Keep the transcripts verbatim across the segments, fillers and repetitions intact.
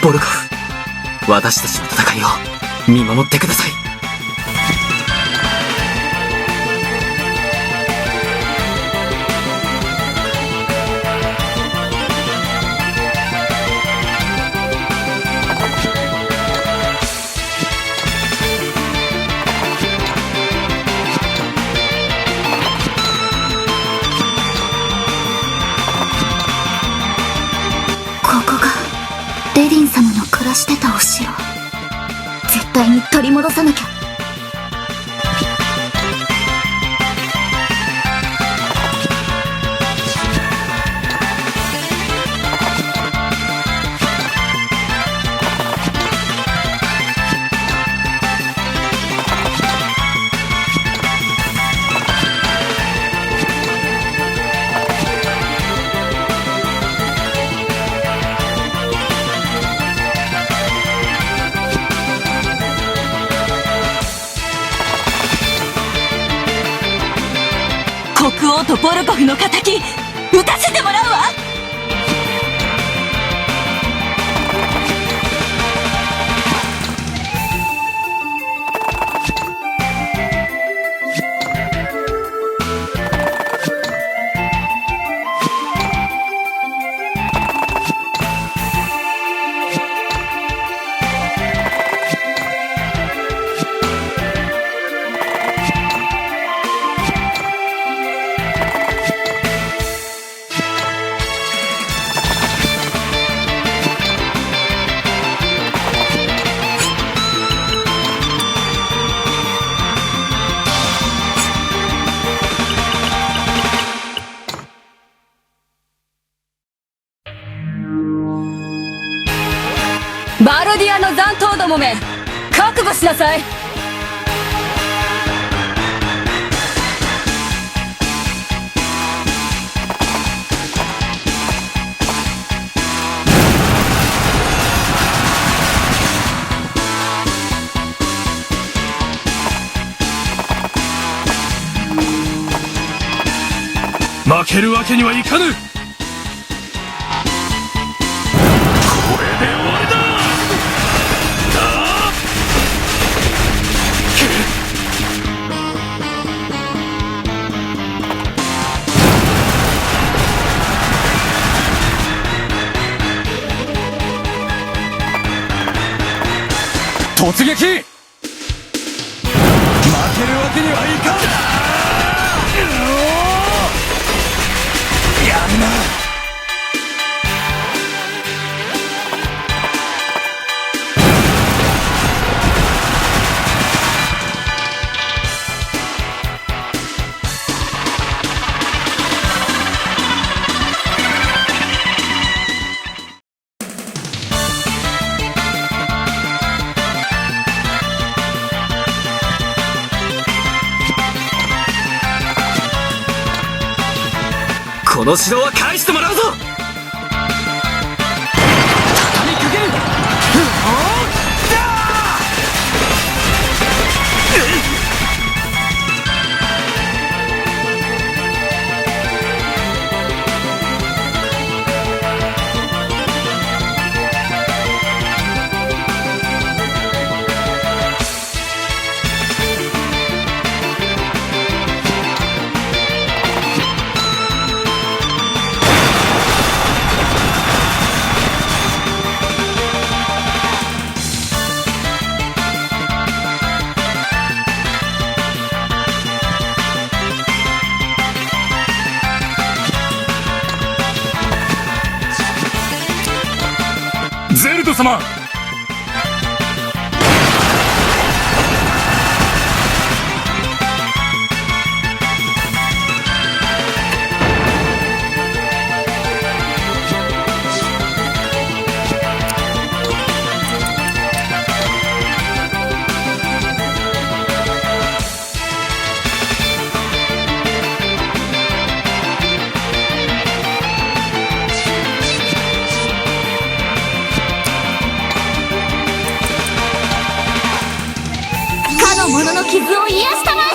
ボルコフ、私たちの戦いを見守ってください。ここがレディン様の暮らしてたお城。絶対に取り戻さなきゃ。国王とボルコフの敵、討たせてもらうわ。バルディアの残党どもめ、覚悟しなさい。負けるわけにはいかぬ。これで終わりだ！突撃！負けるわけにはいかん！やるな！この城は返してもらうぞ！ ゼルト様！ かの者の傷を癒やしたまえ。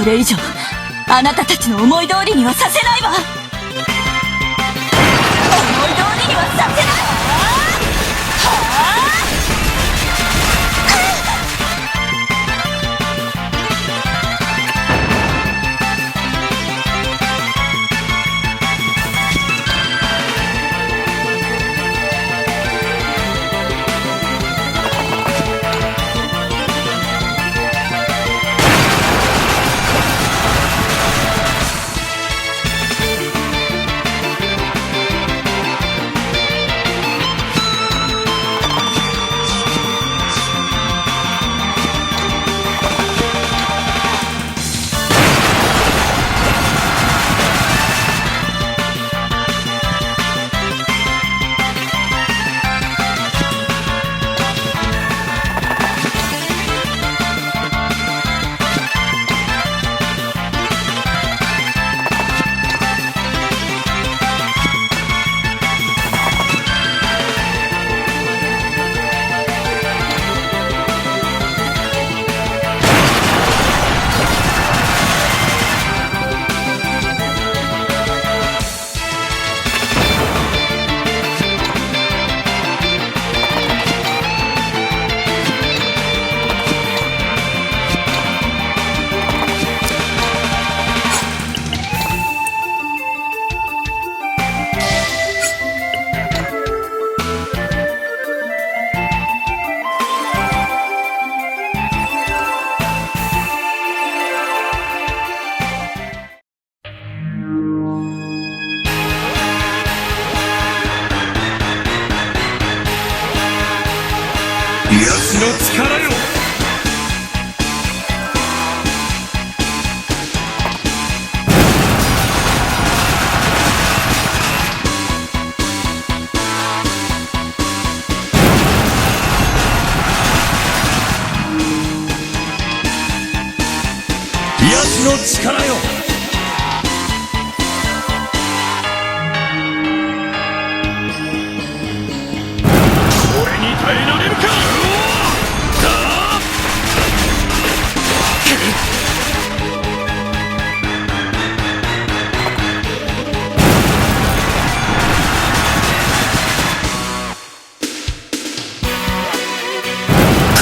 これ以上、あなたたちの思い通りにはさせないわ。思い通りにはさせないわ。はあ。奴の力よ。奴の力よ。俺に耐えられるか。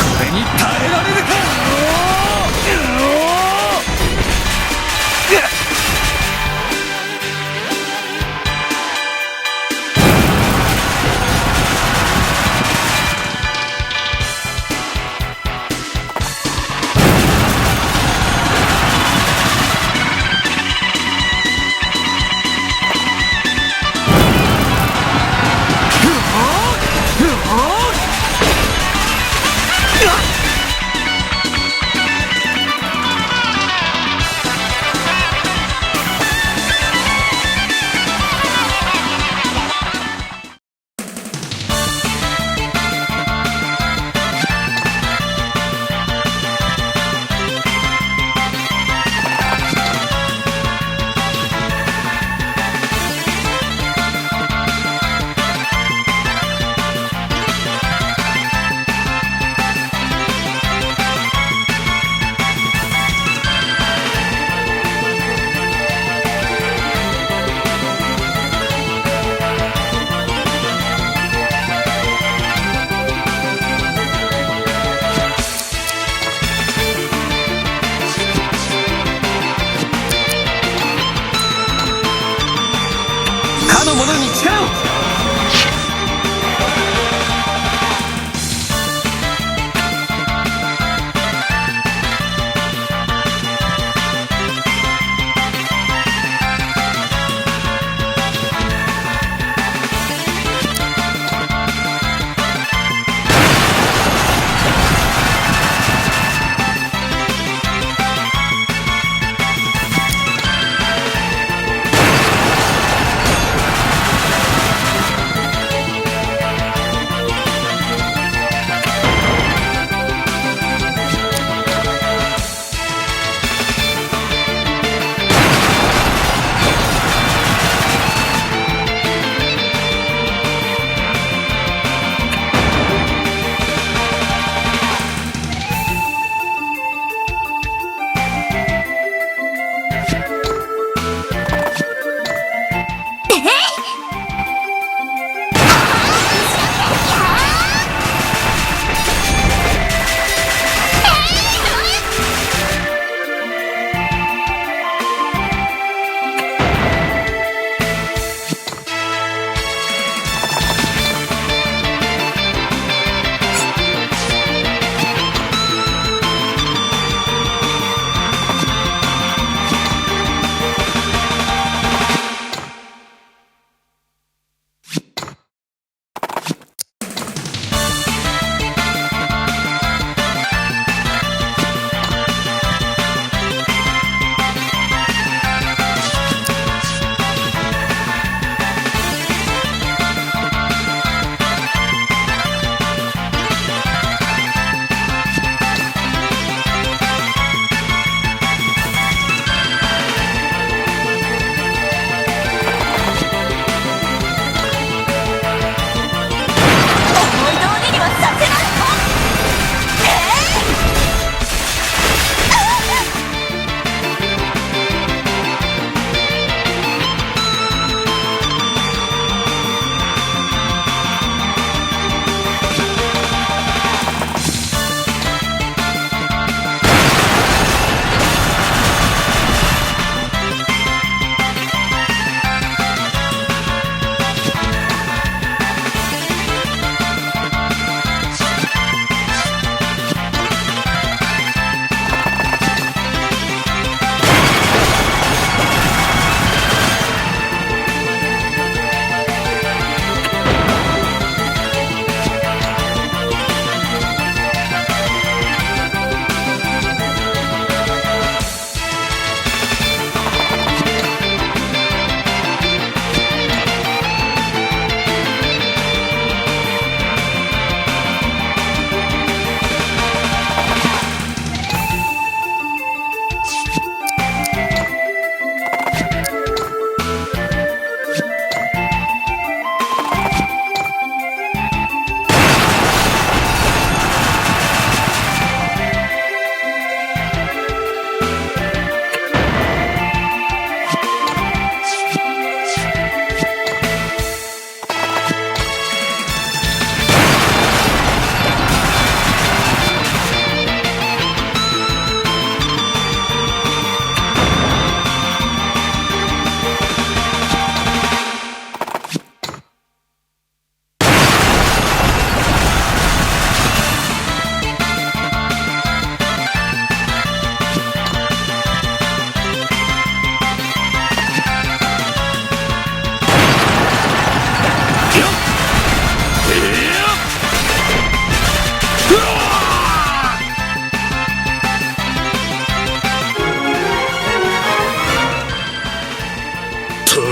これに耐えられるか。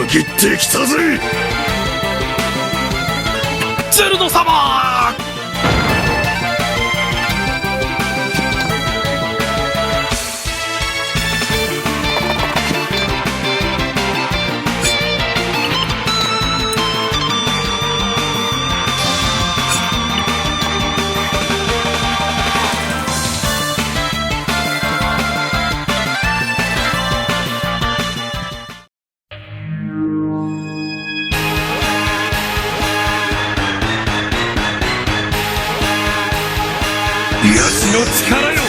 切ってきたぜ。ゼルド様！奴の力よ、